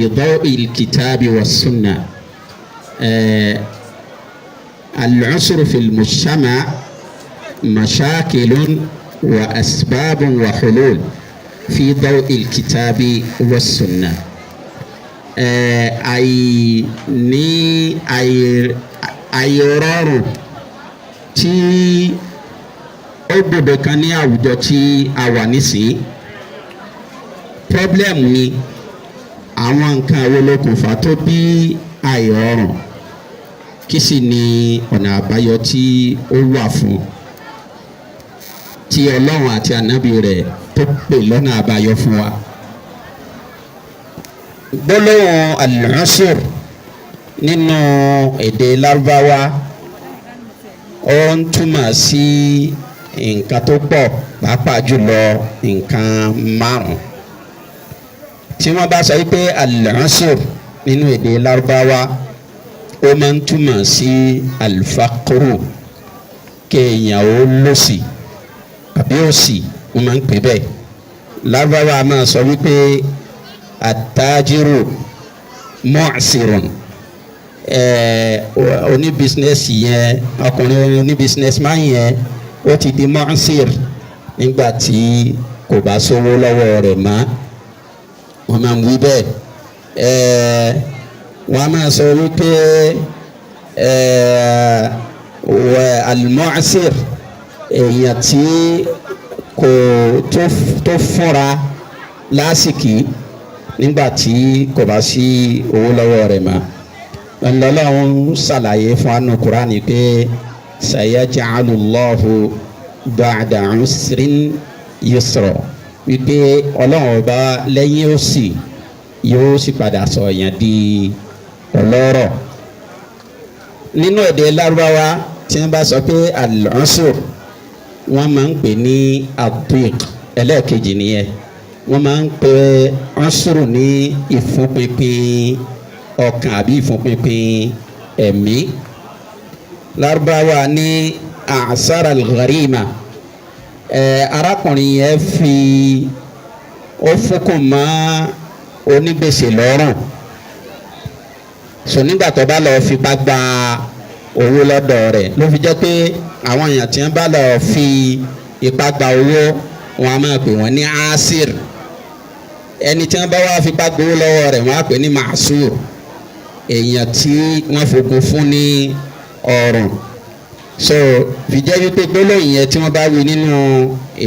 Fi daw'il kitabi wa sunna. Al-usru fil mujtama mashakilun wa asbabun wa hulul fi daw'il kitabi wa sunna. Àìní àìrọ̀rùn tí ó gbòde kan ní àwùjọ tí a wà nísìnyí, problem ni. Àwọn nǹkan wo ló kùnfà tó bí àìrọ̀rùn? Kí sì ni ọ̀nà àbáyọ tí ó wà fún, tí Ọlọ́run àti ànábì rẹ̀ tó pè lọ́nà àbáyọ fún wa? Gbólóhùn al-usr nínú èdè Lárúbáwá, ó ń túmọ̀ sí nǹkan tó pọ̀, pàápàá jùlọ nǹkan márùn. Tí wọ́n bá sọ wípé al-usr nínú èdè Lárúbáwá, ó máa ń túmọ̀ sí al-faqru, kéèyàn ó lòṣì àbí òṣì, wọ́n máa ń pè bẹ́ẹ̀. Lárúbáwá máa sọ wípé at-tajiru mu'sirun, oní business yẹn, ọkùnrin oní business man yẹn, ó ti di mu'sir nígbà tí kò bá sówó lọ́wọ́ rẹ̀ mọ́. Wọ́n máa ń wí bẹ́ẹ̀. Wọ́n á máa sọ wípé al-mu'sir, èèyàn tí kò tó fúnra lásìkò nígbà tí kò bá sí owó lọ́wọ́ rẹ̀ mọ́. Ọlọ́run ṣàlàyé fún anu Kúránì pé sayaj'alullahu ba'da usrin yusra, wípé Ọlọ́run Ọba lẹ́yìn òsì yóò sì padà sọ èèyàn di ọlọ́rọ̀. Nínú èdè Lárúbáwá, tí wọ́n bá sọ pé al-usr, wọ́n máa ń pè ní ad-diq. Ẹlẹ́ẹ̀kejì nìyẹn. Wọ́n máa ń pè usru ní ìfúnpinpin ọkàn àbí ìfúnpinpin ẹ̀mí. Lárúbáwá ní a'sara al-gharima, arákùnrin yẹn fi ó fúnkùn mọ́ onígbèsè lọ́rùn. So nígbà tó bá lọ fipá gba owó lọ́dọ̀ rẹ̀, ló fi jẹ́ pé àwọn èèyàn tí wọ́n bá lọ fi ipá gba owó, wọn a máa pè wọ́n ní asir. Ẹni tí wọ́n bá wá fipá gbowó lọ́wọ́ rẹ̀, wọ́n á pè ní masur, èèyàn tí wọ́n fogun fún ní ọrùn. So fi jẹ́ wípé gbólóhùn yẹn, tí wọ́n bá wí nínú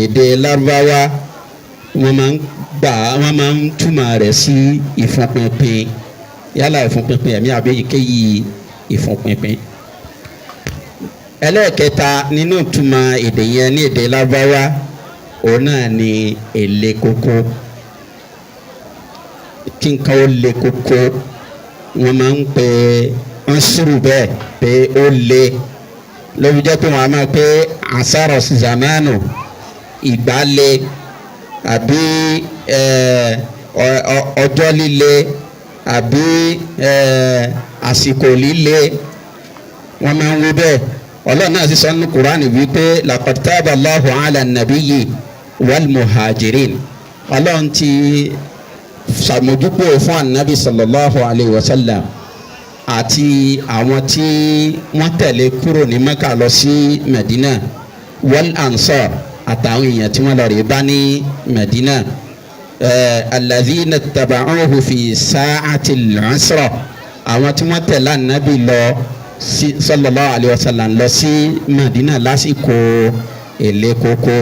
èdè Lárúbáwá, wọ́n máa ń gbà, wọ́n máa ń túmọ̀ rẹ̀ sí ìfúnpinpin, yálà ìfúnpinpin ẹ̀mí àbí èyíkéyìí ìfúnpinpin. Ẹlẹ́ẹ̀kẹta nínú ìtumọ̀ èdè yẹn ní èdè Lárúbáwá, òun náà ni èlé koko, kí nǹkan ó le koko. Wọ́n máa ń pè usru bẹ́ẹ̀ pé ó le. Lóbi jẹ́ pé wọ́n á máa pé asara zamanu, ìgbà le, àbí ọjọ́ líle, àbí àsìkò líle, wọ́n máa ń wí bẹ́ẹ̀. Ọlọ́run náà sì sọ nínú Kúránì wípé laqad taba Allahu ala nabiyyi wal muhajirin. Ọlọ́run ti ṣàmójúkò fún anabi sallallahu alayhi wa sallam àti àwọn tí wọ́n tẹ̀lé kúrò ní Mẹ́kà lọ sí Medina, wal ansar, àtàwọn èèyàn tí wọ́n lọ rí bá ní Medina, alladhina taba'uhu fi sa'ati al-usra, àwọn tí wọ́n tẹ̀lé anabi lọ sí sallallahu alayhi wa sallam lọ sí Medina lásìkò èlé koko.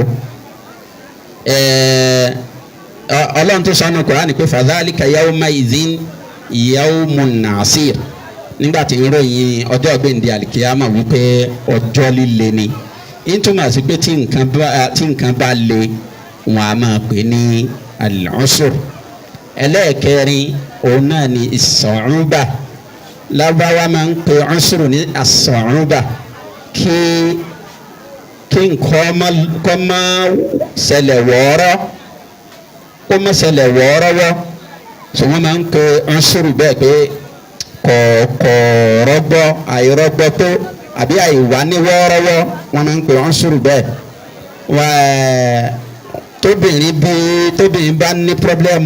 Ọlọ́run tó sọ nínú Kùránì pé fadhalika yawma idhin yawmun asir, nígbà tí ń ròyìn ọjọ́ ọ̀gbìndì alikiyama wípé ọjọ́ líle ni. Ń túmọ̀ sí pé tí nǹkan bá le, wọn a máa pè ní al-usr. Ẹlẹ́ẹ̀kẹrin, òun náà ni as-su'uba. Lárúbáwá máa ń pè usr ní as-su'uba, kí nǹkan kó má ṣẹlẹ̀ wọ́ọ́rọ́, kó má ṣẹlẹ̀ wọ́ọ́rọ́wọ́. So wọ́n máa ń pè usr bẹ́ẹ̀ pé kọ̀ rọ́gbọ́, àìrọ́gbọ́ tó àbí àìwá ní wọ́ọ́rọ́wọ́, wọ́n máa ń pè usr bẹ́ẹ̀. Wọ́n tóbìnrin bí tóbìnrin bá ní problem.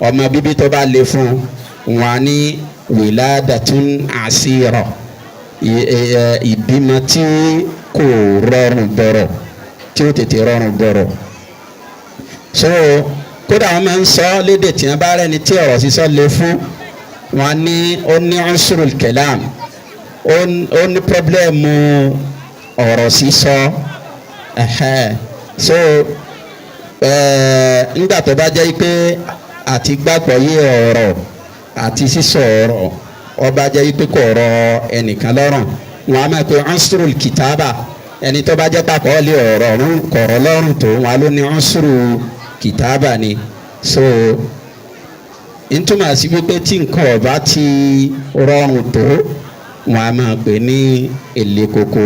Ọmọ bíbí tó bá le fún wọn ní wiladatun asira, ìbímọ tí kò rọrùn bọ̀rọ̀, tí ó tètè rọrùn bọ̀rọ̀. So kódà wọn máa ń sọ lédè tí wọn bá rẹni tí ọ̀rọ̀ sísọ le fún wọn ní ó ní unsurul kalam, ó ní pọ́blẹ́mù ọ̀rọ̀ sísọ. So nígbà tó bá jẹ́ pé àti gbàgbọ́ yé ọ̀rọ̀ àti sísọ ọ̀rọ̀ ọba jẹ́ pé kò rọ ẹnìkan lọ́rùn, wọn a máa pe unsurul kitaba. Ẹni tó bá jẹ́ pàkọ́ lé ọ̀rọ̀ kọ̀rọ̀ lọ́rùn tó wọn ló ní unsurul kitaba ni. So ntúmọ̀ sí wípé tí nǹkan ọba ti rọrùn tó, wọn a máa pè ní èlé koko.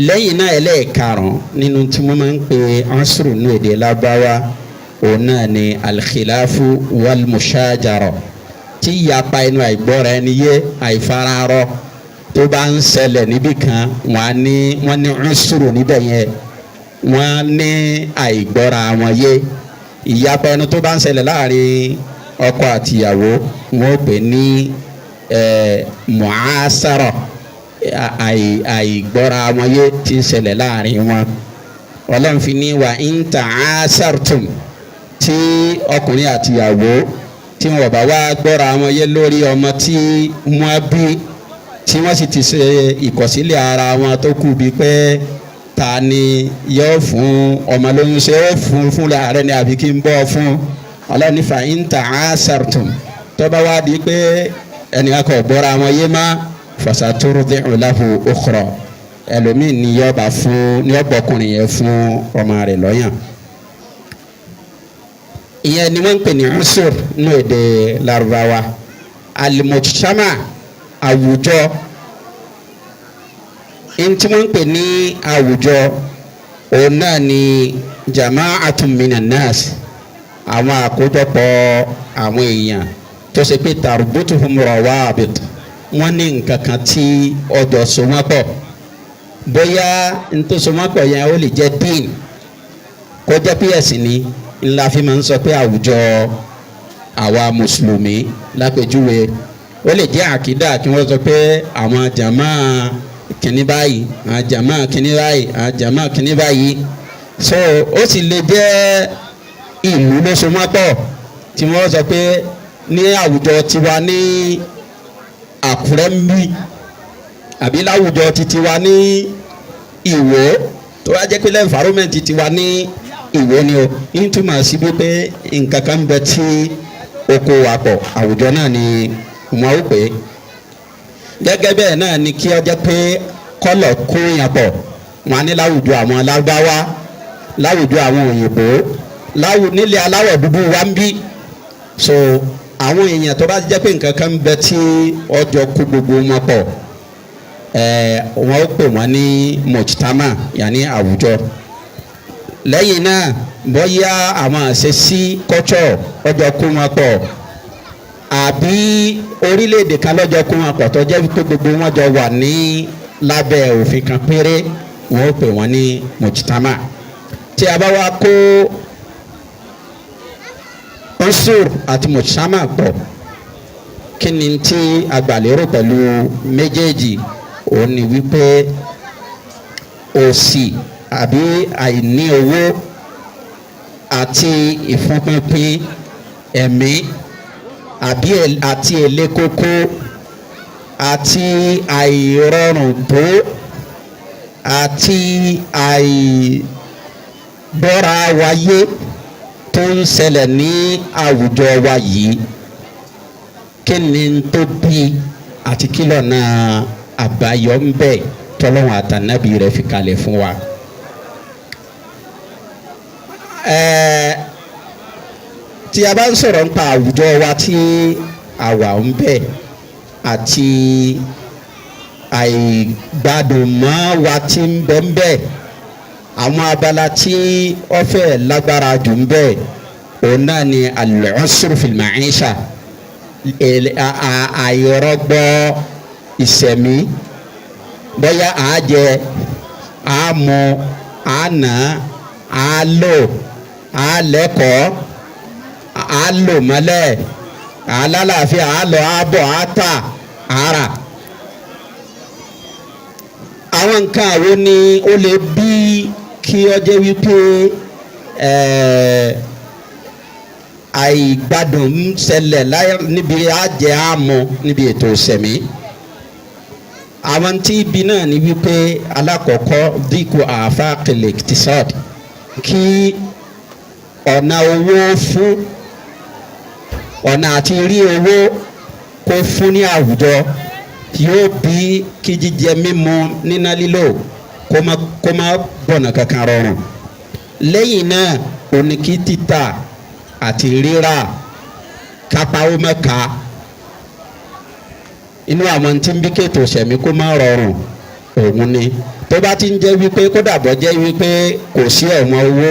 Lẹ́yìn náà, ẹlẹ́ẹ̀karùn-ún nínú tí wọ́n máa ń pè ansuru ní èdè Lárúbáwá, òun náà ni alkhilafu walmushajara, tí ìyapa inú àìgbọ́ra ẹni yé, àìfararọ tó bá ń ṣẹlẹ̀ níbì kan, wọ́n ní ansuru níbẹ̀ yẹn, wọ́n ní àìgbọ́ra wọn yé. Ìyapa ẹnu tó bá ń ṣẹlẹ̀ láàrin ọkọ àtìyàwó, wọ́n pè ní mu'asara, àìgbọ́ra wọn yé tí ń ṣẹlẹ̀ láàrin wọn. Ọlọ́run fi ní wa in ta'asartum, tí ọkùnrin àtìyàwó tí wọn bá wá gbọ́ra wọn yé lórí ọmọ tí wọ́n bí, tí wọ́n sì ti ṣe ìkọ̀sílẹ̀ ara wọn tó kù bíi pé ta ni yóò fún ọmọ lóyún, ṣe ó fún fúnra rẹ̀ ni àbí kí n bọ́ fún. Ọlọ́run ní fa in ta'asartum, tó bá wá di pé ẹnìkan kò gbọ́ra wọn yé má, fasaturdi'u lahu ukhra, ẹlòmíì ni yóò bá fún, ni yóò bọ́kùnrin yẹn fún ọmọ rẹ̀ lọ́yàn. Ìyẹn ni wọ́n ń pè ní usur ní èdè Lárúbáwá. Al-mujtama, àwùjọ, ntí wọ́n ń pè ní àwùjọ, òun náà ni jama'atun minan nas, àwọn àkójọpọ̀ àwọn èèyàn tó ṣe pé tarbutuhum rawabit, wọ́n ní nǹkan kan tí ọjọ́ so wọ́n pọ̀. Bóyá ntó so wọ́n pọ̀ yẹn ó lè jẹ́ dín, kó jẹ́ pé ẹ̀sìn ni ńlá fi máa ń sọ pé àwùjọ àwa mùsùlùmí lápèjúwe. Ó lè jẹ́ àkídà, kí wọ́n sọ pé àwọn jàmá kìnní báyìí, àwọn jàmá kìnní báyìí, àwọn jàmá kìnní báyìí. So ó sì lè jẹ́ ìlú ló so wọ́n pọ̀, tí wọ́n sọ pé ní àwùjọ tiwa ní Àkúrẹ́ ń bí, àbí láwùjọ titi wa ní Ìwó, tó wá jẹ́ pé lẹ́nfàrómẹ́ǹtì tiwa ní Ìwó ni o, ń túmọ̀ sí wípé nǹkan kan ń bẹ tí ó kó wa pọ̀, àwùjọ náà ni wọ́n ó pè é. Gẹ́gẹ́ bẹ́ẹ̀ náà ni kí ó jẹ́ pé kọ́lọ̀ kó yàn pọ̀, wọn á ní láwùjọ àwọn Lárúbáwá, láwùjọ àwọn òyìnbó, nílẹ̀ aláwọ̀ dúdú wa ń bí. So àwọn èèyàn tó bá jẹ́ pé nǹkan kan ń bẹ tí ọjọ́ kó gbogbo wọn pọ̀, wọ́n ó pè wọ́n ní mujtama, yàní àwùjọ. Lẹ́yìn náà, bóyá àwọn àṣesí culture ọjọ́ kó wọn pọ̀, àbí orílẹ̀-èdè kan lọ́jọ́ kó wọn pọ̀ tó jẹ́ pé gbogbo wọn jọ wà ní lábẹ́ òfin kan péré, wọ́n ó pè wọ́n ní mujtama. Tí a bá wá kó unsur àti mujtama pọ̀, kí ni tí a gbà lérò pẹ̀lú méjèèjì? Òun ni wípé òṣì àbí àìní owó àti ìfúnpínpín ẹ̀mí àbí àti èlé kókó àti àìrọ̀rùn tó àti àìgbọ́ra wáyé tó ń ṣẹlẹ̀ ní àwùjọ wa yìí, kí ni tó bí àti kí lọ́nà àbáyọ ń bẹ tọ́lọ́hun àtànábì rẹ̀ fi kalẹ̀ fún wa. Tí a bá ń sọ̀rọ̀ nípa àwùjọ wa tí àwa ń bẹ àti àìgbádùn mọ́ wa tí ń bẹ ń bẹ, àwọn abala tí ó fẹ́ lágbára jù ń bẹ, òun náà ni al-usru fil ma'isha, àìrọ́gbọ́ ìsẹ̀mí, bóyá à jẹ, à mu, à ná, à lò, à lẹ́kọ̀ọ́. À lò mọ́lẹ̀, à lálàáfíà, à lọ, à bọ̀, à tà, à rà. Àwọn nǹkan àwo ni ó lè bí kí ó jẹ́ wípé àìgbádùn ń ṣẹlẹ̀ níbi àjẹ àmọ́ níbi ètò ìṣẹ̀mí? Àwọn tí ibi náà ni wípé, alákọ̀ọ́kọ́, dínkù آفاق الاقتصاد, kí ọ̀nà owó fún ọ̀nà àti rí owó kó fún ní àwùjọ, yóò bí kí jíjẹ mímu, níná lílò kó má gbọ̀nà kankan rọrùn. Lẹ́yìn náà, òní kí títà àti rírà kápá ó mẹ́ka. Inú àwọn tí ń bí kéètò ìṣẹ̀mí kó má rọrùn òun ni tó bá ti ń jẹ́ wípé, kódà bọ́ jẹ́ wípé kò sí ọ̀wọ́n owó,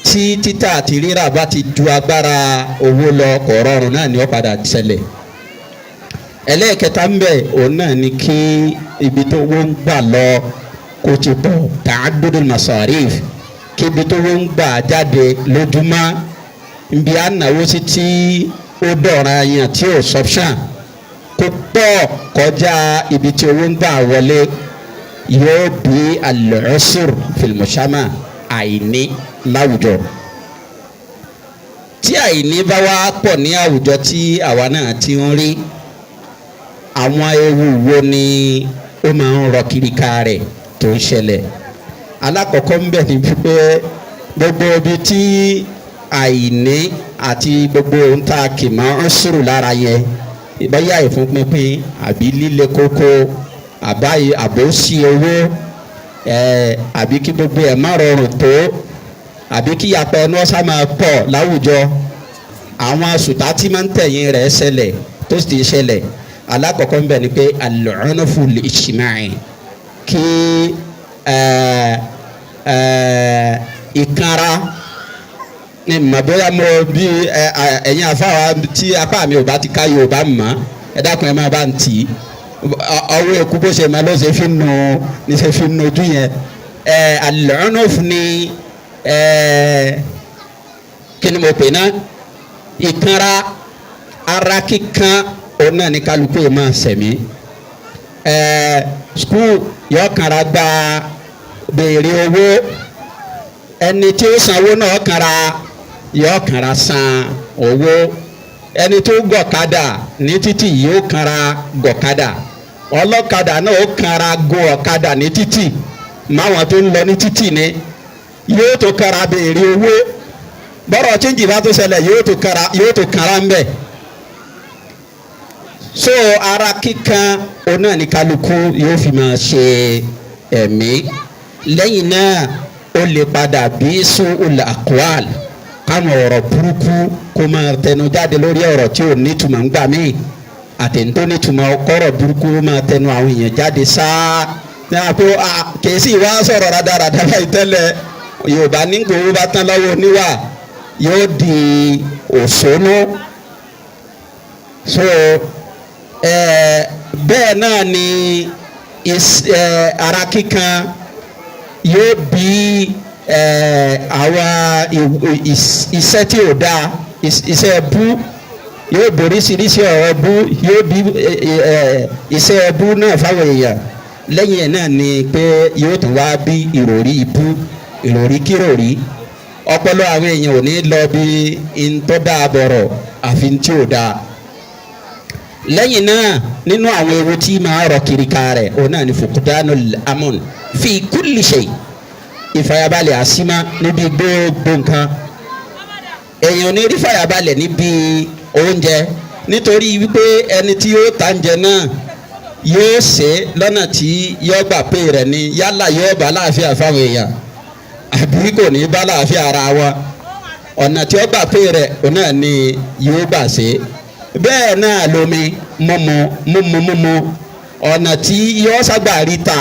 tí títà àti rírà bá ti ju agbára owó lọ, kò rọrùn náà ni ó padà ṣẹlẹ̀. Ẹlẹ́ẹ̀kẹta ń bẹ̀, òun náà ni kí ibi tó wọ́n ń gbà lọ kó ti pọ̀, تعدد المصاريف, kí ibi tó wọ́n ń gbà jáde lójúmọ́, ibi ànáwó sí tí ó dọ̀ràn yàn tí ò sọ́pṣàn, kó pọ̀ kọjá ibi tí owó ń gbà wọlé, yóò bí العسر في المجتمع, àìní láwùjọ. Tí àìní bá wá pọ̀ ní àwùjọ tí àwa náà ti ń rí, àwọn ewu wo ni ó máa ń rọ kiri ká rẹ̀ tó ń ṣẹlẹ̀? Alákọ̀ọ́kọ́ ń bẹ̀ ni wípé gbogbo ibi tí àìní àti gbogbo ohun tá a kì mọ́ ń sùrù lára yẹn, bóyá ìfúnpínpín àbí líle kókó àbáyé àbòsí owó àbí kí gbogbo ẹ̀ má rọrùn tó, àbí kí apẹ ẹnu ọ̀sá máa pọ̀ láwùjọ, àwọn àsùtá tí máa ń tẹ̀yìn rẹ̀ ṣẹlẹ̀ tó sì ti ṣẹlẹ̀, alákọ̀ọ́kọ́ ń bẹ̀ ni pé العنف الاجتماعي, kí ìkanra ní mọ̀. Bóyá mo bí ẹ̀yin afáwa tí apá mi ò bá ti ká Yorùbá mọ̀, ẹ dákun, ẹ máa bá ń tì í. Ọwọ́ eku bó ṣe máa ló ṣe fi nu ní ṣe fi nu ojú yẹn. العنف ní kí ni mo pè ná? Ìkanra, ara kíkan, òun náà ní kálukú yìí máa sẹ̀mí. School yọ kanra gba béèrè owó, ẹni tí ó sanwó náà kanra, yọ kanra san owó, ẹni tó gọ̀kadà ní títì yóò kanra gọ̀kadà, ọlọ́kadà náà ó kanra gun ọ̀kadà ní títì máwọn tó ń lọ ní títì ni, yóò tó kanra béèrè owó. Bọ́rọ̀ change bá tó ṣẹlẹ̀, yóò tó kanra ń bẹ̀. So ara kíkan, òun náà ní kálukú yóò fi máa ṣe ẹ̀mí. Lẹ́yìn náà, ó lè padà bí سوء الأقوال, káwọn ọ̀rọ̀ burúkú kó máa tẹnu jáde lórí ọ̀rọ̀ tí ò nítumọ̀ ń gbà míì àtẹ̀ntó nítumọ̀, kọ́rọ̀ burúkú máa tẹnu àwọn èèyàn jáde sáá ní àpò kèésì wá sọ̀rọ̀ rádaràdà báyìí tẹ́lẹ̀. Yorùbá ní gbòòrò bá tán lọ́wọ́ oníwà, yóò di òṣónú. So bẹ́ẹ̀ náà ni ara kíkan yóò bí àwọn iṣẹ́ tí ò dáa, iṣẹ́ bú, yóò boríṣiríṣi ọ̀rọ̀ bú, yóò bí iṣẹ́ bú náà fáwọn èèyàn. Lẹ́yìn ẹ̀ náà ni pé yóò tún wá bí ìròrí ibú, ìròrí kíròrí. Ọpọlọ àwọn èèyàn ò ní lọ bí ntọ́ dáa bọ̀rọ̀ àfi tí ò dáa. Lẹ́yìn náà, nínú àwọn ewu tí máa rọ kiri ká rẹ̀, òun náà ni فقدان الأمن في كل شيء, ìfàyàbalẹ̀ àsímá níbi gbogbo nǹkan. Èèyàn ò ní rí fàyàbalẹ̀ níbi oúnjẹ, nítorí wípé ẹni tí yóò ta oúnjẹ náà yóò ṣe lọ́nà tí yóò gbà pé rẹ̀ ni, yálà yóò bá láàfin fáwọn èèyàn àbí kò ní bá láàfin ara wọn, ọ̀nà tí ó gbà pé rẹ̀, òun náà ni yóò gbà ṣe. Bẹ́ẹ̀ náà lomi mímu mímu mímu, ọ̀nà tí yóò sábà rí ta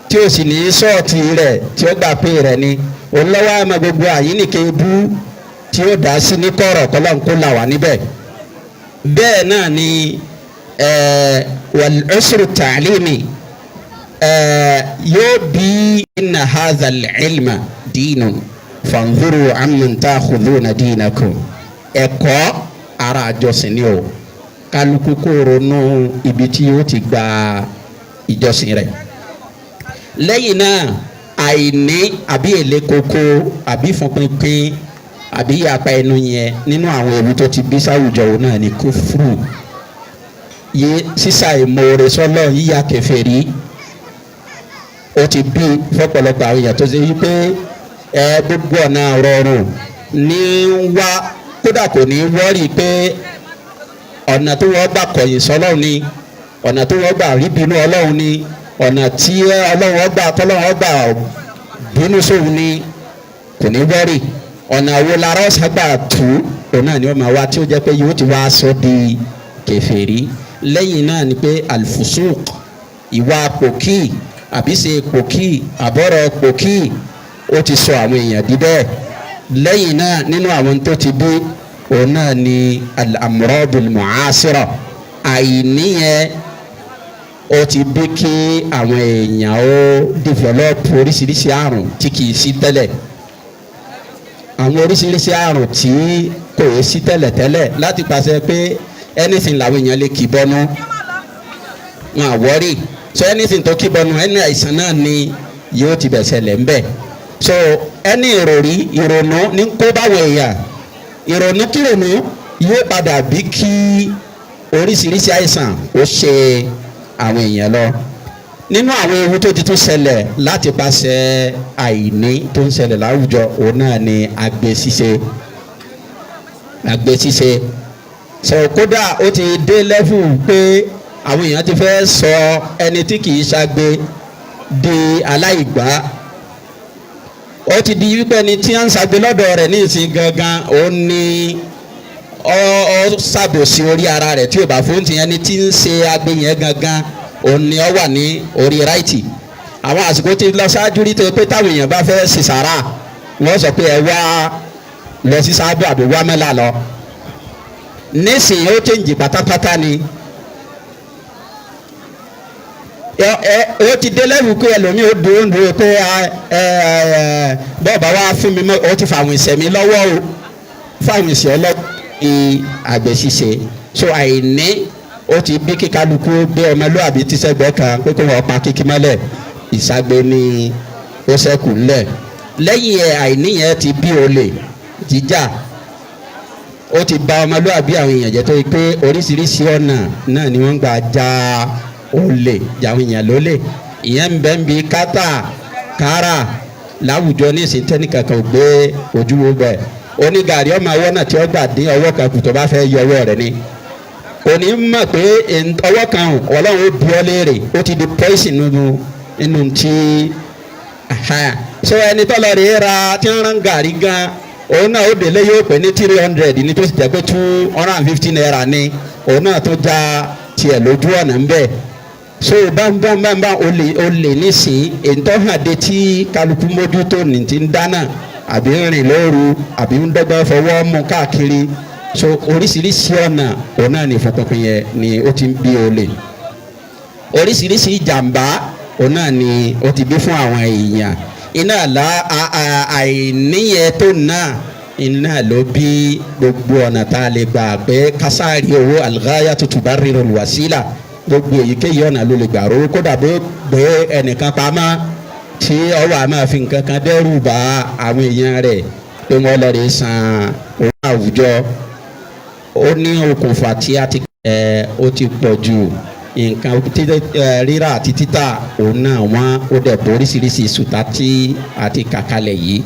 tí ó sì ní sọ́ọ̀tì rẹ̀ tí ó gbà pé rẹ̀ ni òun lọ́wọ́ àmọ́ gbogbo àyíníke bú tí ó dá sí ní kọ̀rọ̀, kọ́lọ́n kó là wá níbẹ̀. Bẹ́ẹ̀ náà ni والعسر التعليمي yóò bí إن هذا العلم دين فانظروا عمن تأخذون دينكم. Ẹ̀kọ́ ara àjọsìn ni o. Kálukú kó ronú ibi tí yóò ti gba ìjọsìn rẹ̀. Lẹ́yìn náà, àìní àbí èlé koko àbí fúnpinpin àbí apá ẹnu yẹn nínú àwọn ewu tó ti bí sáwùjọ òun náà ni kúfúrú, yé sísà ìmoore sọ́lọ́, yíya kèfèrí. Ó ti bí fọ́pọ̀lọpọ̀ àwọn èèyàn tó ṣe wípé ẹ gbogbo ọ̀nà rọrùn ní wá, kódà kò ní wọ́rì pé ọ̀nà tó wọ́n gbà kọ̀yìn sọ́lọ́run ni, ọ̀nà tó wọ́n gbà rí bínú Ọlọ́run ni, ọ̀nà tí Ọlọ́run ọgbà tọ́lọ́run ọgbà bínú sóun ni, kò ní wọ́rì. Ọ̀nà wo lára ọ̀sán gbà tú òun náà ni ó máa wá tí ó jẹ́ pé yóò ti wá sọ di kèfèrí. Lẹ́yìn náà ni pé alfusuk, ìwà pòkì àbí ṣe pòkì àbọ̀rọ̀ pòkì, ó ti sọ àwọn èèyàn di bẹ́ẹ̀. Lẹ́yìn náà, nínú àwọn tó ti bí òun náà ni al-amradul mu'asira. Àìníyẹn ó ti bí kí àwọn èèyàn ó develop oríṣiríṣi àrùn tí kì í sí tẹ́lẹ̀, àwọn oríṣiríṣi àrùn tí kò yẹ sí tẹ́lẹ̀tẹ́lẹ̀, láti pàṣẹ pé anything làwọn èèyàn lè kì bọ́nú wọn àwọ́rì. So anything tó kì bọ́nú ẹni àìsàn náà ni yóò ti bẹ̀ ṣẹlẹ̀ ńbẹ̀. So ẹni ìròrí ìrònú ní kó báwọn èèyàn, ìrònú kírònú yóò padà bí kí oríṣiríṣi àìsàn ó ṣe àwọn èèyàn lọ. Nínú àwọn ewu tó ti tún ṣẹlẹ̀ láti pàṣẹ àìní tó ń ṣẹlẹ̀ láwùjọ òun náà ni agbe ṣíṣe. Agbe ṣíṣe, so kódà ó ti dé lẹ́fù pé àwọn èèyàn ti fẹ́ sọ ẹni tí kì í ṣagbe di aláìgbá. Ó ti di wípé ẹni tí ń ṣagbe lọ́dọ̀ rẹ̀ ní ìsìn gangan òun ni ọ ṣàbòsí orí ara rẹ̀ tí ò bá fún ti ẹni tí ń ṣe agbe yẹn gangan òun ni ọ wà ní orí ráìtì. Àwọn àsìkò tí lọ ṣáájú rí tó pé táwọn èèyàn bá fẹ́ ṣe sàrà, wọ́n sọ pé ẹ wá lọ sí sáábù àbí wá mẹ́la lọ. Nísìnyí ó chẹ́ǹjì pátápátá ni. Ó ti dé lẹ́wù pé ẹlòmíì ó dúró ń dúró pé bọ́ọ̀bá wa fún mi mọ́, ó ti fàwọn ìṣẹ̀mí lọ́wọ́ o, fáwọn ìṣẹ̀ ọlọ́wọ́ ní àgbẹ̀ ṣíṣe. So àìní ó ti bí kíkálukú gbé ọmọlúwàbí tí sẹ́gbẹ́ kan pé kó wọ́n pa kíkí mọ́lẹ̀, ìságbe ní ó ṣẹ́kù ńlẹ̀. Lẹ́yìn ẹ̀, àìní yẹn ti bí olè jíjà, ó ti bà ọmọlúwàbí àwọn èèyàn jẹ́ tó yẹ pé oríṣiríṣi ọ̀nà náà ni wọ́n ń gbà já olè àwọn èèyàn lólè. Ìyẹn ń bẹ ń bi kátà kárà láwùjọ ní ìsìn tẹ́nìkankan ò gbé ojú wo bẹ̀. Onígàrí ọmọ ọwọ́ náà tí ó gbà dín ọwọ́ kan kù tó bá fẹ́ yọ ọwọ́ rẹ̀ ni kò ní mọ̀ pé ọwọ́ kan Ọlọ́run ó bi ọ́ léèrè. Ó ti di poison nínú tí. So ẹni tọ́lọ rèé ra tí wọ́n rán gàrí gan, òun náà ó délé yóò pè ní 300 ní tó sì jẹ́ pé 250 naira ni, òun náà tó já tiẹ̀ lójú ọ̀nà ń bẹ̀. So bámbámbámbá olè nísìn èyí tó hàn dé tí kálukú mójútó ní ti ń dáná àbí ń rìn lóru àbí ń dọ́gbọ́n fọwọ́ mú káàkiri. So oríṣiríṣi ọ̀nà òun náà ní ìfọ̀pinpin yẹn ni ó ti ń bí olè. Oríṣiríṣi ìjàmbá òun náà ni ó ti bí fún àwọn èèyàn. Iná àlá àìníyẹn tó náà iná ló bí gbogbo ọ̀nà tá a lè gbà pé kásáàrí owó al-ghayatu tubarriru al-wasila. Gbogbo èyíkéyìí ọ̀nà ló lè gbà rówó, kódà bó gbé ẹnìkan pamọ́ tí ọwọ́ a máa fi nǹkan kan dẹ́rù bá àwọn èèyàn rẹ̀ pé wọ́n lọ rè san owó àwùjọ. Ó ní okùnfà tí a ti ó ti pọ̀ jù nǹkan rírà àti títà òun náà wọ́n ó dẹ̀ bó oríṣiríṣi sùtá tí a ti kà kalẹ̀ yìí.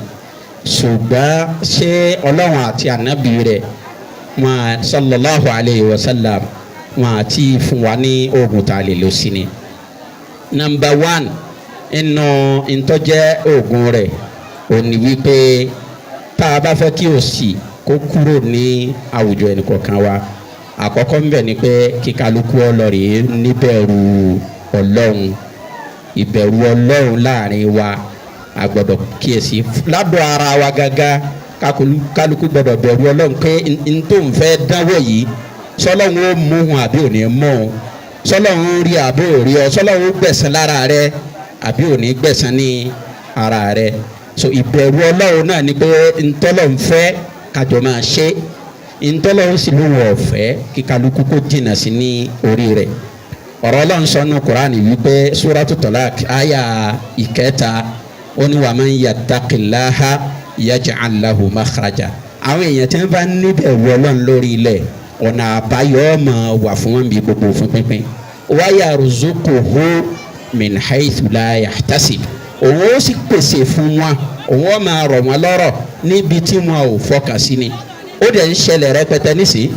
Ṣùgbọ́n ṣé Ọlọ́run àti ànábì rẹ̀ wọn sallallahu alayhi wa sallam wọn àti fún wa ní oògùn tá a lè lò sí ni. Number 1 inú ntọ́jẹ́ oògùn rẹ̀ ò ní wípé tá a bá fẹ́ kí òṣì kó kúrò ní àwùjọ ẹnìkọ̀ọ̀kan wa, àkọ́kọ́ ńbẹ̀ ni pé kíkálukú ọlọ́rìí níbẹ̀rù Ọlọ́run. Ìbẹ̀rù Ọlọ́run láàrin wa a gbọ́dọ̀ kíyèsí ládùn ara wa gágá. Kálukú gbọ́dọ̀ bẹ̀rù Ọlọ́run pé n tó ń fẹ́ dánwò yìí, sọlọ́run ó mú un àbí ò ní mú un, sọlọ́run ó rí àbí ò rí ọ, sọlọ́run ó gbẹ̀san lára rẹ àbí ò ní gbẹ̀san ní ara rẹ. So ìbẹ̀rù Ọlọ́run náà ni pé ntọ́lọ́run fẹ́ kájọ máa ṣe. Ntọ́lọ́run sì ló wọ̀ ọ̀fẹ́ kí kálukú kó jìnnà sí ní orí rẹ̀. Ọ̀rọ̀ Ọlọ́run sọ nínú Kùránì wípé Suratu Talaq àyà 3, ó ní wa man yattaqillaha yaj'al lahu makhraja. Àwọn èèyàn tí wọ́n bá níbẹ̀ wọ Ọlọ́run lórí ilẹ̀, ọ̀nà àbáyọ máa wà fún wọn bí gbogbo fún pínpín. Wa yarzuquhu min haythu la yahtasib. Òun ó sì pèsè fún wọn, òun ó máa rọ̀ wọ́n lọ́rọ̀ níbi tí wọn ò fọkàn sí ni. Ó dẹ̀ ń ṣẹlẹ̀ rẹpẹtẹ nísìnyí.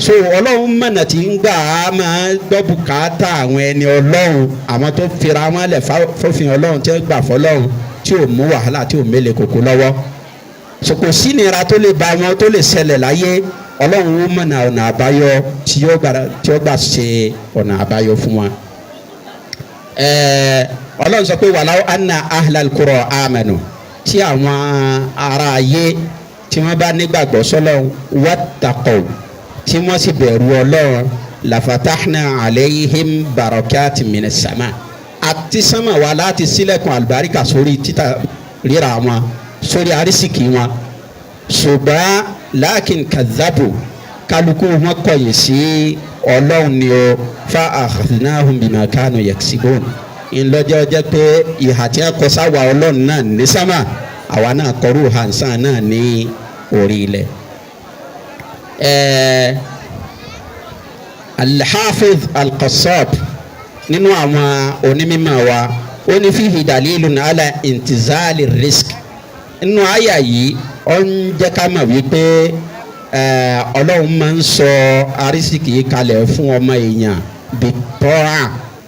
So Ọlọ́run mọ̀nà tí ń gbà á máa gbọ́ bùkátà àwọn ẹni Ọlọ́run, àwọn tó fira wọn lẹ̀ fófin Ọlọ́run, tí ó gbà fọlọ́run, tí ò mú wàhálà, tí ò mélé koko lọ́wọ́. So kò sí ìnira tó lè bá wọn tó lè ṣẹlẹ̀ láyé, Ọlọ́run ó mọ̀nà ọ̀nà àbáyọ tí ó gbà ṣe ọ̀nà àbáyọ fún wọn. Ọlọ́run sọ pé wàláwọ́ anna ahlal qura amanu, tí àwọn ará ayé tí wọ́n bá nígbàgbọ́ sọ́lọ́run, wattaqaw, tí wọ́n sì bẹ̀rù Ọlọ́run, lafatahna alayhim barakati minas sama. Àti sánmà wa láti sílẹ̀kùn àlùbáríkà sórí títà ríra wọn, sórí arísìkì wọn. Ṣùgbọ́n lakin kadhabu, kálukú wọn kọ̀yìn sí Ọlọ́run ni o, fa akhadnahum bima kanu yaksibun. Ńlọ́jọ́ jẹ́ pé ìhà tí wọ́n kọ sáwà Ọlọ́run náà ní sánmà, àwa náà kọrú hansan náà ní orí ilẹ̀. Al-Hafiz Al-Qassab nínú àwọn onímọ̀ wa, ó ní fihi dalilun ala intizali risk. Nínú àyà yìí, ó ń jẹ́ ká mọ̀ wípé Ọlọ́run máa ń sọ arísìkì kalẹ̀ fún ọmọ èèyàn bí tọ́ra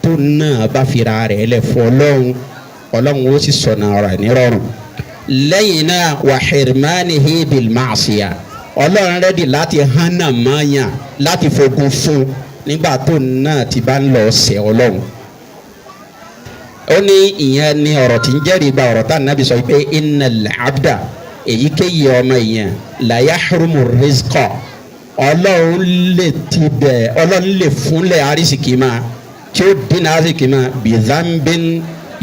tó náà bá fira rẹ̀ lẹ̀ fún Ọlọ́run, Ọlọ́run ó sì sọ̀nà rẹ̀ nírọ̀rùn. Lẹ́yìn náà wà hirmanihi bil ma'siya, Ọlọ́run rẹ́dì láti hánà mọ́yàn láti fogun fún nígbà tó náà ti bá ń lọ ṣẹ̀ Ọlọ́run. Ó ní ìyẹn ni ọ̀rọ̀ tí ń jẹ́rìí gba ọ̀rọ̀ tá nàbì sọ pé innal abda, èyíkéyìí ọmọ èèyàn, la yahrumu rizqa, Ọlọ́run lè ti bẹ̀, Ọlọ́run lè fúnlẹ̀ arísìkì máa tí ó dínà arísìkì máa bi dhanbin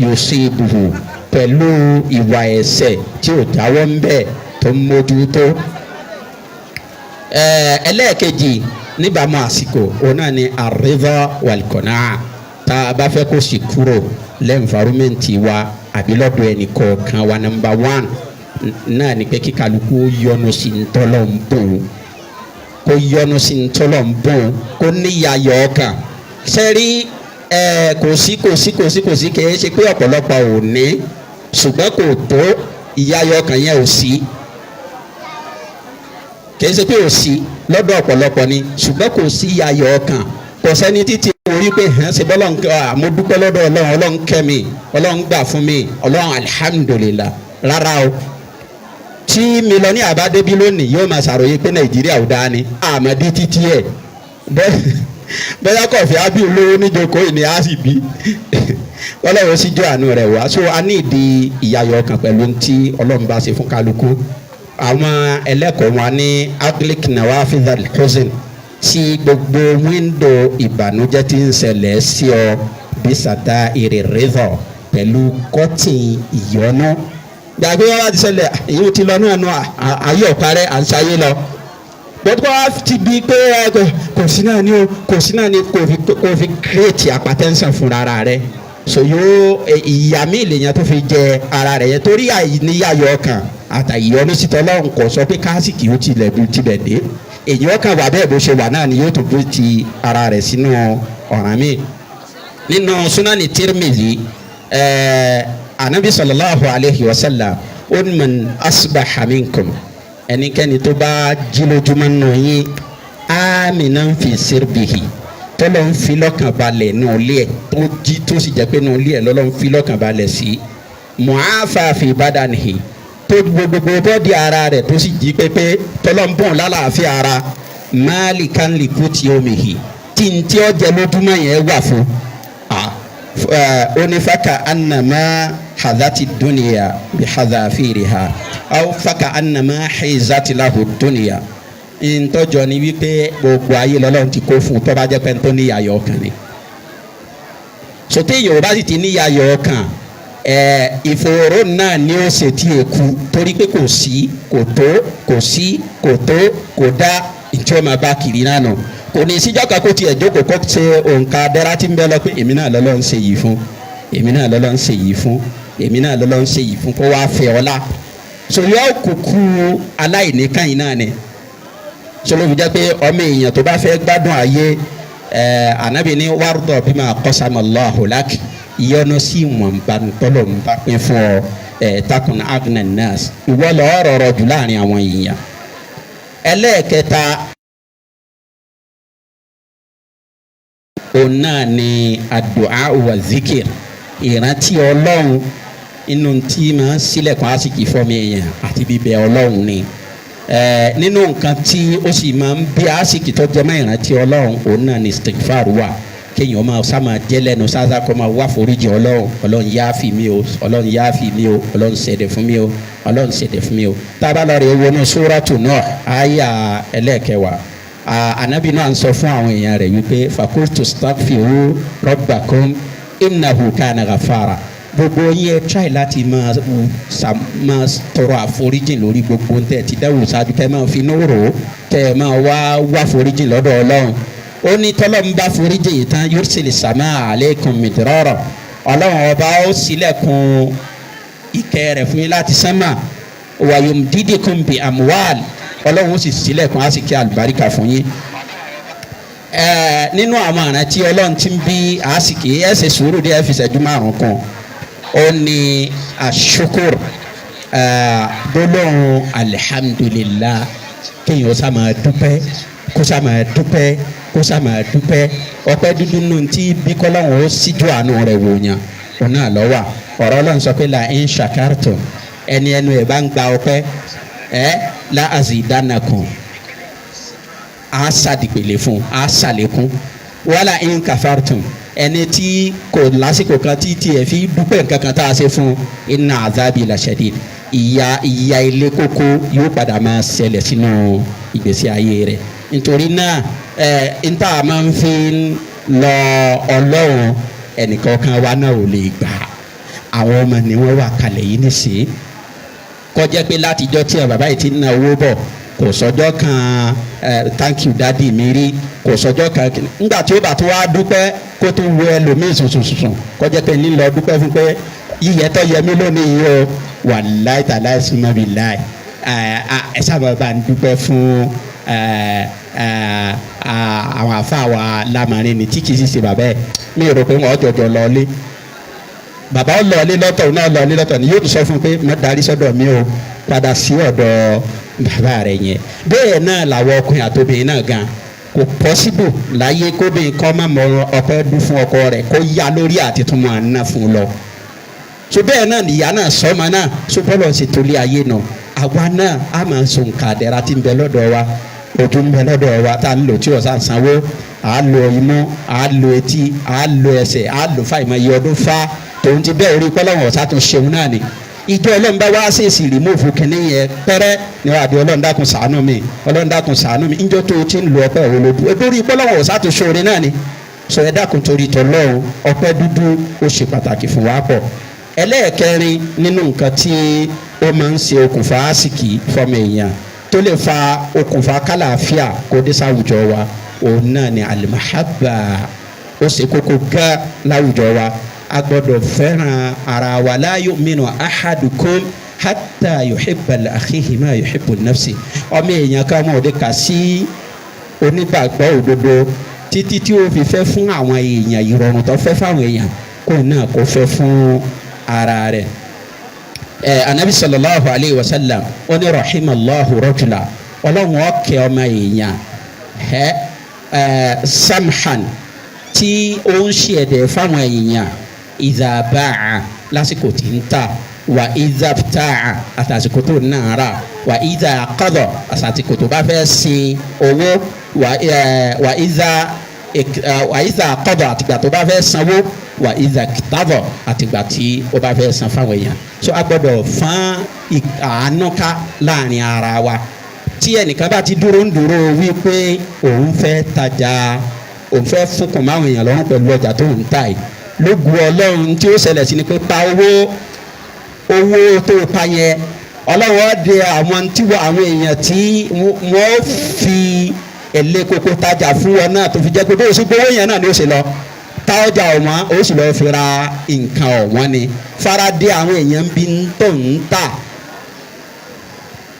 yusibuhu, pẹ̀lú ìwà ẹ̀ṣẹ̀ tí ò jáwọ́ ń bẹ̀ tó ń mójútó. Ẹlẹ́ẹ̀kejì níbàámu àsìkò òun náà ni àrídọ́ wàlìkọ̀nà. Tá a bá fẹ́ kó sì kúrò lẹ́nfàrúmẹ́ǹtì wa àbí lọ́dọ̀ ẹnì kọ̀ọ̀kan wa, nọ́mbà 1 náà ni pé kíkálukú yọ́nú sí ntọ́lọ́ ń bùn, kó yọ́nú sí ntọ́lọ́ ń bùn, kó níyàyọ̀ ọkàn. Sẹ́rí kò sí kò sí kò sí kò sí, kìí ṣe pé ọ̀pọ̀lọpọ̀ ò ní, ṣùgbọ́n kò tó ìyàyọ̀ ọkàn yẹn ò sí. Kìí ṣe pé ò sí lọ́dọ̀ ọ̀pọ̀lọpọ̀ ni, ṣùgbọ́n kò sí ìyàyọ̀ ọkàn. Kò sẹ́ni títí orí pé hàn ṣe bọ́lọ̀ mo dúpẹ́ lọ́dọ̀ Ọlọ́run, Ọlọ́run kẹ́ mi, Ọlọ́run gbà fún mi, Ọlọ́run alhamdulillah. Rárá o, tí mílíọ̀nù àbádébí lónìí yóò máa ṣàròyé pé Nàìjíríà ò dáa ni, àmọ́dé títí ẹ̀ bẹ́ẹ̀ kọ̀fí ábí olówó níjókòó ìní á sì bí Ọlọ́run sì jọ àánú rẹ̀ wá. So a ní ìdí ìyàyọ̀ ọkàn pẹ̀lú tí Ọlọ́run bá ṣe fún kálukú. Àwọn ẹlẹ́kọ̀ọ́ wọn ní agric nawafidh al-huzn, tí gbogbo wíńdò ìbànújẹ́ tí ń ṣẹlẹ̀ sí ọ bí sata ìrìnrìnzọ pẹ̀lú kọ́tìn ìyọnu. Gbàgbé wọn bá ti ṣẹlẹ̀, èyí ti lọ náà nù, ayé ọ̀parẹ́ à ń ṣayé lọ. Gbogbo wa ti di pé kò sí náà ni o, kò sí náà ni, kò fi kírètì apatẹ́ńsàn fúnra rẹ̀. So yóò ìyá mi lèèyàn tó fi jẹ ara rẹ̀ yẹn torí àìníyàyọ̀ ọkàn àtàyọ̀nù sítọ́ Ọlọ́run kò sọ pé káàsìkì ó tilẹ̀ tilẹ̀ dé. Èyí ọkàn wà bẹ́ẹ̀ bó ṣe wà náà ni yóò tún bó ti ara rẹ̀ sínú ọ̀ràn mi. Nínú Sunani Tirmidhi, Anabi sallallahu alayhi wa sallam ó ní man asbaha minkum, ẹnikẹ́ni tó bá jí lójúmọ́ nù yín, aminan fi sirbihi, tọ́lọ́ ń fi lọ́kàn balẹ̀ nù ilé ẹ̀ tó jí, tó sì jẹ́ pé nù ilé ẹ̀ lọ́lọ́ ń fi lọ́kàn balẹ̀ sí, mu'afa fi badanihi, tó gbogbo bọ́dì ara rẹ̀ tó sì jí pépé, tọ́lọ́ ń bọ̀n lálàáfíà ara, malikan likuti omihi, tí n tí ó jẹ lójúmọ́ yẹn wà fún onífàkà annama hadati dunya bi hadafiriha aw faka annama hizati lahu dunya. Ntọ́jọ́ ni wípé gbogbo ayé lọ́lọ́run ti kó fún un tó bá jẹ́ pé tó níyàyọ̀ ọkàn ni. Sọtẹ́ Yorùbá sì ti níyàyọ̀ ọkàn, Ìfòòró náà ni ó ṣe tí e kú, torí pé kò sí, kò tó, kò sí, kò tó, kò dá ntí ó máa bá kiri náà nù. Kò ní síjọ́ kan kó tiẹ̀ jókòó kó ṣe òǹkà dẹ́ra tí ń bẹ lọ pé èmi náà lọ́lọ́ ń ṣe yìí fún, èmi náà lọ́lọ́ ń ṣe yìí fún, èmi náà lọ́lọ́ ń ṣe yìí fún, kó wá fẹ́ ọ la. So yọ kúkú aláìníkàn yìí náà ni. So ló fi jẹ́ pé ọmọ èèyàn tó bá fẹ́ gbádùn ayé, Ànábì ní wàrúdọ̀ bima qasama Allahu lak, ìyọnu sí ìwọ̀nba tọ́lọ̀ ń bá pín fún ọ, takun agna nas, ìwọ lọ́ọ́ rọrọ jù láàrin àwọn èèyàn. Ẹlẹ́ẹ̀kẹta òun náà ni àdúà wà zikir, ìrántí Ọlọ́run inú tí máa ń sílẹ̀kùn àsìkò fọ́mi èèyàn àti bíbẹ Ọlọ́run ni. Nínú nǹkan tí ó sì máa ń bí àsìkò tó jẹ mọ́ ìrántí Ọlọ́run, òun náà ni istighfar wà, kéèyàn máa sá máa jẹ́ lẹ́nu sáásá kó máa wá foríjì Ọlọ́run. Ọlọ́run yááfì mi o, Ọlọ́run yááfì mi o, Ọlọ́run ṣẹ̀dẹ̀ fún mi o, Ọlọ́run ṣẹ̀dẹ̀ fún mi o. Tá a bá lọ rè wọnú Suratu Nuh àyà ẹlẹ́ẹ̀kẹwàá, Ànábì náà ń sọ fún àwọn èèyàn rẹ̀ wípé fakultu staghfiru rabbakum innahu kana ghafara. Gbogbo yín ẹ try láti máa tọrọ àforíjìn lórí gbogbo tẹ́ ẹ ti dáwò ṣáájú, kẹ́ máa fi inú rò ó, kẹ́ ẹ máa wá foríjìn lọ́dọ̀ Ọlọ́run. Ó ní tọ́lọ́run bá foríjìn yìí tán, yursil samaa alaykum midrara, Ọlọ́run ọba ó ṣílẹ̀kùn ìkẹ́ rẹ̀ fún yín láti sánmà, wa yumdidikum bi amwal, Ọlọ́run ó sì ṣílẹ̀kùn á sì kí àlùbáríkà fún yín. Nínú àwọn àrántí Ọlọ́run tí ń bí àásìkí, ẹ ṣe sùúrù díẹ̀, fi ṣẹ́jú márùn kan, ó ní àṣukur, gbólóhùn alihamudulilá, kéèyàn ó sá máa dúpẹ́, kó sá máa dúpẹ́, kó sá máa dúpẹ́. Ọpẹ́ dúdú nù tí bí kọ́lọ́hún ó síjú àánú rẹ̀ wò yàn, òun náà lọ́wọ́ ọ̀rọ̀ Ọlọ́run sọ pé la in shakartum, ẹni ẹnu ẹ̀ bá ń gba ọpẹ́ ẹ la azidanakum, á sàdìpèlè fún, á sàlékún. Wala in kafartum, ẹni tí kò lásìkò kan tí tiẹ̀ fi dúpẹ́ nǹkan kan tá a ṣe fún, inna azabi la shadid, ìyà ilé kókó yóò padà máa ṣẹlẹ̀ sínú ìgbésí ayé rẹ̀. Nítorí náà n tá a máa ń fi lọ Ọlọ́run, ẹnìkọ̀ọ̀kan wa náà ò lè gbà. Àwọn ọmọ ni wọ́n wà kalẹ̀ yìí nísìnyí, kọjá pé látijọ́ tí bàbá yìí ti ń ná owó bọ̀, kò sọjọ́ kan thank you daddy mi rí, kò sọjọ́ kan. Ńgbà tí ó bá tó wá dúpẹ́, kó tó wo ẹlòmíì sùnsùnsùn, kọjá pé nílò dúpẹ́ fún pé yíyẹ tó yẹ mí lónìí yìí o, wàláì tàláì súnmọ́ bí láì ẹ sábà bá ń dúpẹ́ fún àwọn àfa wa lámarin ni tí kì í sì ṣe bàbá ẹ̀. Mi rò pé wọ́n jọjọ lọlé, bàbá ó lọlé lọ́tọ̀, náà lọlé lọ́tọ̀ ni yóò tún sọ fún un pé má darí sọ́dọ̀ mi o, padà sí ọ̀dọ̀ bàbá rẹ̀ yẹn. Bẹ́ẹ̀ náà làwọn ọkùnrin àtobìnrin náà gan, kò pọ́síbù láyé kóbìnrin kọ́ má mọ ọpẹ́ dún fún ọkọ rẹ̀ kó yá lórí àti tún máa ná fún un lọ. So bẹ́ẹ̀ náà nìyá náà sọ́mọ náà, so bọ́lọ̀ ṣe torí ayé náà, àwa náà a máa sọ nǹkan àdẹ́ra tí ń bẹ lọ́dọ̀ wa, ojú ń bẹ lọ́dọ̀ wa tá a ń lò tí ọ̀sán sanwó, à á lo imú, à á lo etí, à á lo ẹsẹ̀, à á lo fáìmọ̀ iye ọdún fá tòun ti bẹ́ẹ̀ orí pọ́lọ́wọ̀n ọ̀sá tún ṣeun náà ni. Ìjọ Ọlọ́run bá wá ṣèṣì rìmúfù kínní yẹn pẹ́rẹ́ ni wàá di Ọlọ́run dákun ṣàánú mi, Ọlọ́run dákun ṣàánú mi, ńjọ́ tó o ti ń lo ọpẹ́ òun lójú orí pọ́lọ́wọ̀n ọ̀sá tún ṣoore náà ni. Sọ ẹ dákun torí tọlọ́run, ọpẹ́ dúdú ó ṣe pàtàkì fún wa pọ̀. Ẹlẹ́ẹ̀kẹrin nínú nǹkan tí ó máa ń ṣe okùnfà àsìkí fọmọ èèyàn tó lè fa okùnfà kálàáfíà kó dé sáwùjọ wa, òun náà ni alimahabba. Ó ṣe kókó gán láwùjọ wa, a gbọ́dọ̀ fẹ́ràn ara wa. La yu'minu ahadukum hatta yuhibba li akhihi ma yuhibbu li nafsi. Ọmọ èèyàn kan mọ̀ ọ́dẹ kà sí onígbàgbọ́ òdodo títí tí ó fi fẹ́ fún àwọn èèyàn ìrọ̀rùn tó fẹ́ fáwọn èèyàn, kó náà kó fẹ́ fún ara rẹ̀. Anabi sallallahu alayhi wa sallam ó ní rahimallahu rajula, Ọlọ́run ó kẹ́ ọmọ èèyàn samhan tí ó ń ṣe ẹ̀dẹ̀ fáwọn èèyàn, idha ba'a lásìkò tí ń tà, wà idha bta'a àtàsìkò tó náà rà, wà idha qada àtàsìkò tó bá fẹ́ sin owó, wà idha qada àtìgbà tó bá fẹ́ sanwó, wà idha iqtada àtìgbà tí ó bá fẹ́ san fáwọn èèyàn. So a gbọ́dọ̀ fán àánú ká láàrin ara wa. Tí ẹnìkan bá ti dúró ń dúró wípé òun fẹ́ tajà, òun fẹ́ fúnkùn máwọn èèyàn lọ́rùn pẹ̀lú ọjà tó ń tà yìí, Lógun Ọlọ́run tí ó ṣẹlẹ̀ sí ni pé pa owó owó tó pa yẹn, Ọlọ́run ó de àwọn tí àwọn èèyàn tí wọ́n fi èlé koko tajà fún wọn náà, tó fi jẹ́ pé bó o ṣe gbowó yẹn náà ni ó ṣe lọ ta ọjà ọ̀wọ́n, ó sì lọ́ọ́ fi ra nǹkan ọ̀wọ́n ni. Faradé àwọn èèyàn bí tó ń tà,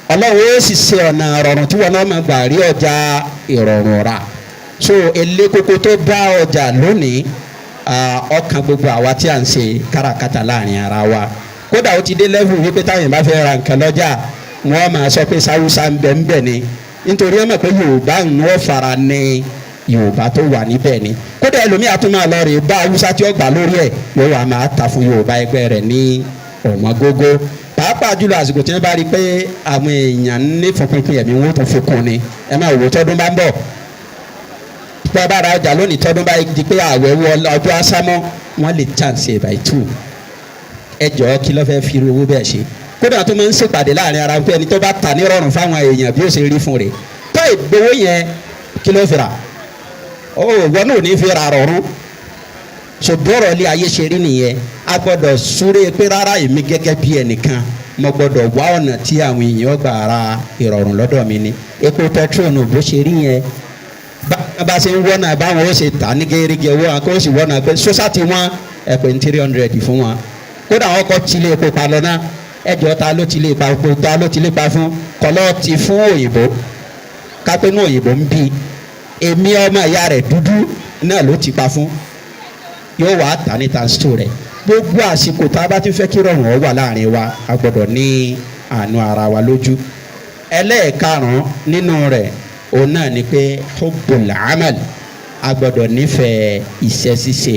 Ọlọ́run ó sì ṣe ọ̀nà ìrọ̀rùn tí wọn náà máa gbà rí ọjà ìrọ̀rùn rà. So èlé koko tó bá ọjà lónìí, ọkàn gbogbo àwa tí à ń ṣe káràkátà láàrin ara wa, kódà ó ti dé level wípé táwọn èèyàn bá fẹ́ ra nǹkan lọ́jà, wọ́n máa sọ pé sáwúsá ń bẹ ń bẹ ni, nítorí ẹ mọ̀ pé Yorùbá ń wọ́n fara ní Yorùbá tó wà níbẹ̀ ni. Kódà ẹlòmíà tún máa lọ rè bá Haúsá tí ó gbà lórí ẹ̀, yóò wá máa ta fún Yorùbá ẹgbẹ́ rẹ̀ ní ọ̀wọ́n gógó. Pàápàá jùlọ àsìkò tí wọ́n bá rí i pé àwọn èèyàn ní fúnpinpin ẹ̀mí, wọn tó fi kún ni. Ẹ máa wò tọ́dún bá ń bọ̀, bí wọ́n bá ra ọjà lónìí, tọ́dún bá di pé àwẹ̀ wọ ọjọ́ ásámọ́, wọ́n lè chance ẹ̀ by two. Ẹ jọ̀ọ́, kí ló fẹ́ fi irú owó bẹ́ẹ̀ ṣe? Kódà tó máa ń ṣèpàdé láàrin ara pé ẹni tó bá ta nírọ̀rùn fáwọn èèyàn bí ó ṣe rí fún rẹ̀ tó ìgbowó yẹn, kí ló fi rà? Ó wọn náà ò ní fi rà rọrùn. Ṣògbọ́rọ̀ ilé ayé ṣe rí nìyẹn. A gbọ́dọ̀ súré pé rárá, èmi gẹ́gẹ́ bí ẹnìkan, mo gbọ́dọ̀ wá ọ̀nà tí àwọn èèyàn gbà ra ìrọ̀rùn lọ́dọ̀ mi ni. Epo petrol nù bó ṣe rí yẹn, bá ṣe ń wọ́nà báwọn ó ṣe tà ní gẹ́gẹ́ owó wọn, kó sì wọ́nà pé sọ́sàtì wọn ẹ̀pẹ̀ ní 300 fún wọn. Kódà wọn kọ́ tilé epo pa lọ náà. Ẹjọ́, ta ló tilé pa epo? Ta ló tilé pa fún? Kọlọ́ ti fún òyìnbó, kápẹ́ ní òyìnbó ń bí èmi ọmọ ìyá rẹ̀ dúdú náà ló ti pa fún, yóò wá tà ní times two rẹ̀. Gbogbo àsìkò tá a bá ti fẹ́ kí rọrùn ọ wà láàrin wa, a gbọ́dọ̀ ní àánú ara wa lójú. Ẹlẹ́ẹ̀karùn-ún nínú rẹ̀, òun náà ni pé hubbul amal, a gbọ́dọ̀ nífẹ̀ẹ́ iṣẹ́ ṣíṣe.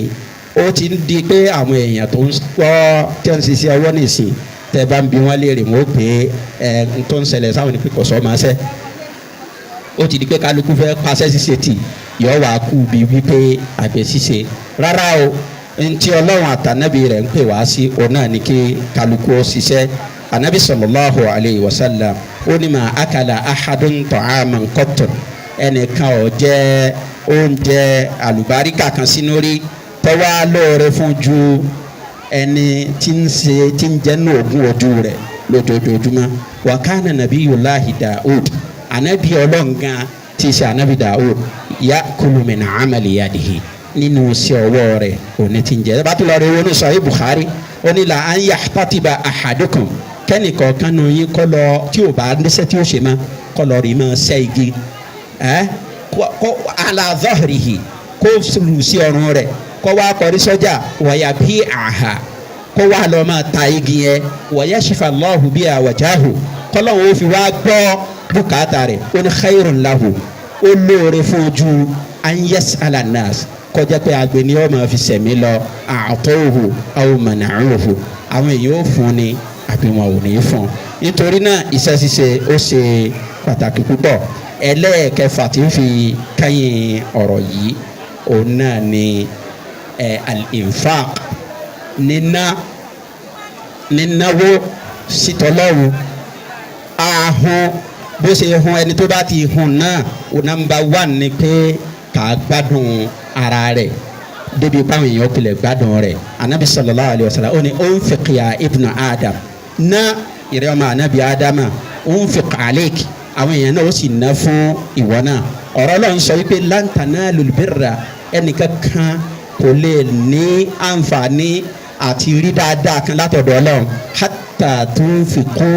Ó ti ń di pé àwọn èèyàn tó ń gbọ́ tí wọ́n ń ṣiṣẹ́ ọwọ́ nìsín, tẹ́ bá ń bi wọ́n léèrè, wọ́n ó pè é. Ẹ tó ń ṣẹlẹ̀ sáwọn ní pé kò sọ́ máa ṣẹ́. Ó ti di pé kálukú fẹ́ paṣẹ́ ṣíṣe tì, yọ wá kú bí wípé àgbẹ̀ ṣíṣe. Rárá o, ntí Ọlọ́run àtànábì rẹ̀ ń pè wá sí, òun náà ní kí kálukú ó ṣiṣẹ́. Anabi sallallahu alayhi wa sallam, ó ní ma akala ahadun ta'aman qattun, ẹnìkan ò jẹ oúnjẹ àlùbáríkà kan sínú rí tọ́wá lóore fún ju ẹni tí ń ṣe tí ń jẹ́ ní ogún ojú rẹ̀ lójoojúmọ́. Wa kana nabiyullahi Daud, anabi ọlọ́ngan tí í ṣe anabi Daud, ya'kulu min amali yadihi, nínú sí ọwọ́ rẹ̀ òní ti ń jẹ́. Bá tó lọ rí owó ní Sahih Bukhari, ó ní la an yahtatiba ahadukum, kẹ́nìkọ̀ọ̀kan nù yín kọ́ lọ, tí ò bá níṣẹ́ tí ó ṣe mọ́, kọ́ lọ rí mọ́ ṣẹ́ igi ẹ́ kọ́ ala dhahrihi, kó lù sí ọrùn rẹ̀, kó wá kọrí sọ́jà, wàyà bí àhà, kó wá lọ máa ta igi yẹn, wa yashifa Allahu biha wajahu, kọ́lọ́hún ó fi wá gbọ́ bùkátà rẹ̀. Ó ní khairun lahu, ó lóore fún ojú an yas'ala nas, kọjá pé agbe ni ó máa fi sẹ̀mí lọ, a'tawhu aw mana'uhu, àwọn èèyàn ó fún ni àbí wọn ò ní fún. Nítorí náà, iṣẹ́ ṣíṣe ó ṣe pàtàkì púpọ̀. Ẹlẹ́ẹ̀kẹfà tí ń fi kẹ́yìn ọ̀rọ̀ yìí, òun náà ni al-infaq, nínáwó sítọ́lọ́run. Ahun bó ṣe hun, ẹni tó bá ti hun náà, number one ni pé kà á gbádùn ara rẹ̀ débi báwọn èèyàn pilẹ̀ gbádùn rẹ̀. Anabi sallallahu alayhi wa sallam, ó ní unfiq ya ibnu Adam, ná ìrẹ́ ọmọ anabi Adama, unfiq aleik, àwọn èèyàn náà ó sì ná fún ìwọ náà. Ọ̀rọ̀ Ọlọ́run sọ wípé lan tanalul birra, ẹnìkan kan kò lè ní àǹfààní àti rí dáadáa kan látọ̀dọ̀ Ọlọ́run hatta tunfiqu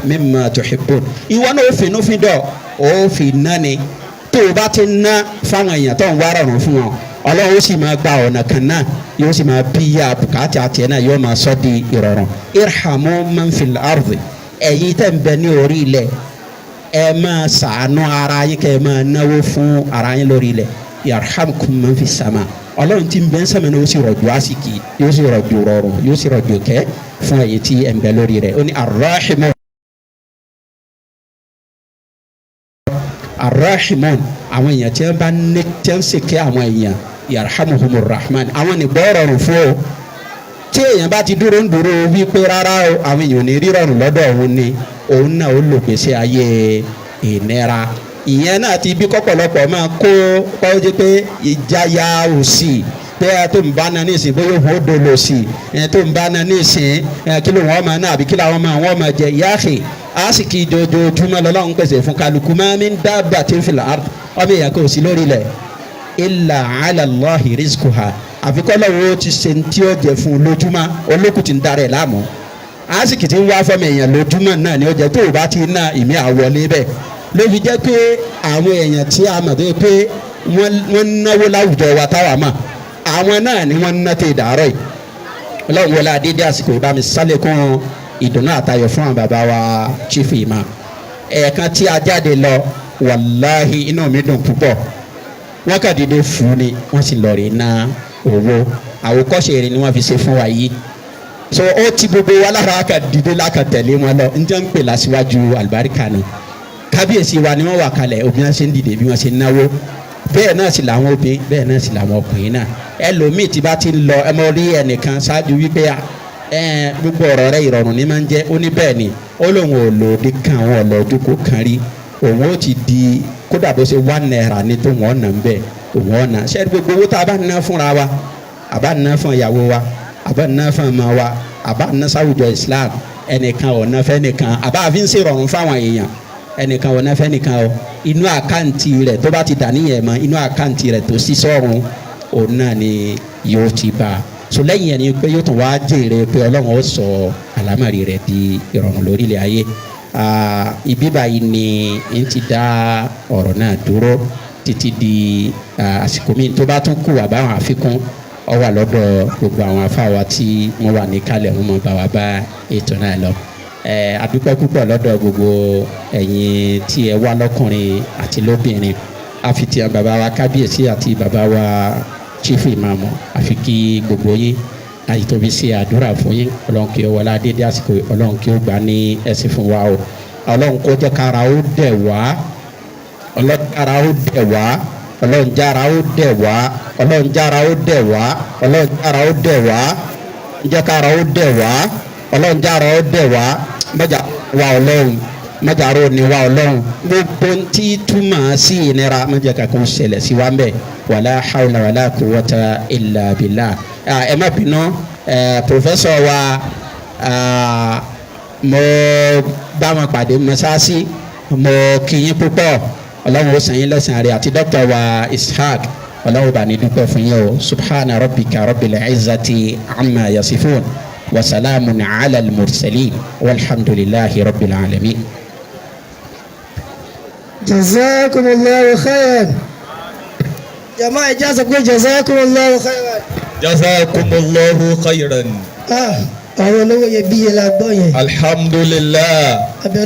mimma tuhibbun. Ìwọ náà ó finú fíndọ̀, ó fi ná ni. Tó o bá ti ná fáwọn èèyàn tó ń wá rọrùn fún wọn, Ọlọ́run ó sì máa gba ọ̀nà kan náà, yóò sì máa bí ya bùkátà tiẹ̀ náà, yóò máa sọ di ìrọ̀rùn. Irhamu man fil ardi, ẹ̀yin tẹ̀ ń bẹ ní orí ilẹ̀, ẹ máa ṣàánú ara yín, kẹ́ ẹ máa náwó fún ara yín lórí ilẹ̀. Yarhamkum man fi sama, Ọlọ́run tí ń bẹ ń sàmì náà ó sì rọ̀jò àsìkì, yóò sì rọ̀jò rọrùn, yóò sì rọ̀jò kẹ́ fún ẹ̀yin tí ẹ̀ ń bẹ lórí rẹ̀. Ó ní arrahimun arrahimun, àwọn èèyàn tí wọ́n bá ní tí wọ́n sì kẹ́ àwọn èèyàn, yarhamuhumur rahman, àwọn nìgbọ́ rọrùn fún o. Tí èèyàn bá ti dúró ń dúró wípé rárá o, àwọn èèyàn ò ní rírọ̀rùn lọ́dọ̀ òun ni, òun náà ó lò gbèsè ayé ìnira. Ìyẹn náà ti bí kọ́pọ̀lọpọ̀ máa kó kọ́ jẹ́ pé ìjáyà òsì. Pé ẹ tó ń bá náà ní ìsìn, bóyá òun ó dolo sí i, ẹ tó ń bá náà ní ìsìn, ẹ kí ló wọn máa ná àbí kí làwọn máa wọn máa jẹ yáàkì. Àsìkò ìdojoojúmọ́ lọ́lọ́run pèsè fún kálukú. Máa ń dábàá tí ń fi làárọ̀ ọmọ èèyàn kò sí lórí ilẹ̀ illa ala Allahi rizquha, àfikọ́ lọ́wọ́ ti ṣe tí ó jẹ fún un lójúmọ́. Olókùn ti ń darẹ̀ láàmú. Àsìkò tí ń wá fọmọ èèyàn lójúmọ́ náà ni ó jẹ tó o bá ti ná ìmí àwọlé bẹ́ẹ̀. Ló fi jẹ́ pé àwọn èèyàn tí a mọ̀ tó yẹ pé wọ́n náwó láwùjọ wa táwa mọ̀, àwọn náà ni wọ́n ná tẹ̀ dàárọ̀ yìí. Ọlọ́run wọlé adédé àsìkò ìbámi sálẹ̀kùn ìdùnnú àtayọ̀ fún àwọn bàbá wa Chief Imam. Ẹ̀ẹ̀kan tí a jáde lọ, wàláhì, inú mi dùn púpọ̀. Wọ́n kà dìde fún ni, wọ́n sì lọ rí ná owó. Àwòkọ́ṣe rẹ̀ ni wọ́n fi ṣe fún wa yìí. So ó ti gbogbo wa lára ká dìde láka tẹ̀lé wọn lọ. Njẹ́ ń pè lásìwájú àlùbáríkà ni. Kábíyèsí wa ni wọ́n wà kalẹ̀. Obìnrin ṣe ń dìde bí wọ́n ṣe ń náwó, bẹ́ẹ̀ náà sì làwọn obìnrin, bẹ́ẹ̀ náà sì làwọn ọkùnrin náà. Ẹlòmíì tí bá ti ń lọ, ẹ mọ rí ẹnìkan ṣáájú wípé ẹ gbogbo ọ̀rọ̀ rẹ ìrọ̀rùn ní máa ń jẹ́. Ó ní bẹ́ẹ̀ ni, ó lóun ò lòdì kan àwọn ọ̀lọ́dún kan rí. Òun ó ti di kódà bó ṣe ₦1 ní tó wọ́n nà ń bẹ̀ òun ọ̀nà. Ṣé gbogbo owó tá a bá ná fúnra wa, a bá ná fún ìyàwó wa, a bá ná fún ọmọ wa, a bá ná sáwùjọ Islam, ẹnìkan ò ná fẹ́ nìkan, a bá fi ń ṣèrọ̀rùn fáwọn èèyàn, ẹnìkan ò ná fẹ́ nìkan o. Inú account rẹ̀ tó bá ti dà níyẹn mọ́, inú account rẹ̀ tó sí sọ́run, òun náà ni yóò ti bá a. So lẹ́yìn ẹni pé yóò tún wá jèrè pé Ọlọ́run ó sọ àlámọ̀rí rẹ̀ di ìrọ̀rùn lórílẹ̀ ayé. Ibi báyìí ni n ti dá ọ̀rọ̀ náà dúró títí di àsìkò míì tó bá tún kù. Àbáwọn àfikún ó wà lọ́dọ̀ gbogbo àwọn afáwa tí wọ́n wà níkàlẹ̀, wọ́n mọ̀ bá wa bá ètò náà lọ. A dúpẹ́ púpọ̀ lọ́dọ̀ gbogbo ẹ̀yin tí ẹ wá lọ́kùnrin àti lóbìnrin. Àfi ti bàbá wa kábíyèsí àti bàbá wa Chief Imam, àfi kí gbogbo yín àti tóbi ṣe àdúrà fún yín. Ọlọ́run kí ó wọlé adédé àsìkò, Ọlọ́run kí ó gbà ní ẹ̀sìn fún wa o. Ọlọ́run kó jẹ́ kára ó dẹ̀ wá. Ọlọ́run jára ó dẹ̀ wá. Ọlọ́run jára ó dẹ̀ wá. Ọlọ́run jára ó dẹ̀ wá. Ọlọ́run jára ó dẹ̀ wá. Jẹ́ kára ó dẹ̀ wá. Ọlọ́run jára ó dẹ̀ wá. Mọ́jà wa Ọlọ́run, mọ́jà rò ní wa. Ọlọ́run, gbogbo tí túmọ̀ sí ìnira, mọ́jà kankan ṣẹlẹ̀ sí wa ń bẹ̀. Wala hawla wala quwwata illa billah. Ẹ má bínú, professor wa, mo bá wọn pàdé mọ́sáàsì, mo kí yín púpọ̀. Ọlọ́run ó san yín lẹ́san rẹ̀, àti dókítà wa Ishaq. Ọlọ́run bá ní dúpẹ́ fún yín o. Subhana rabbika rabbil izzati amma yasifun wa salamun ala al-mursalin walhamdulillahi rabbil alamin. Jazakumullahu khairan. Jama'a, ẹ jẹ́ sọ pé jazakumullahu khairan. Jazakumullahu khairan. Ah, ọ̀rọ̀ olówó iyebíye la gbọ́ yẹn. Alhamdulillah. Abẹ́.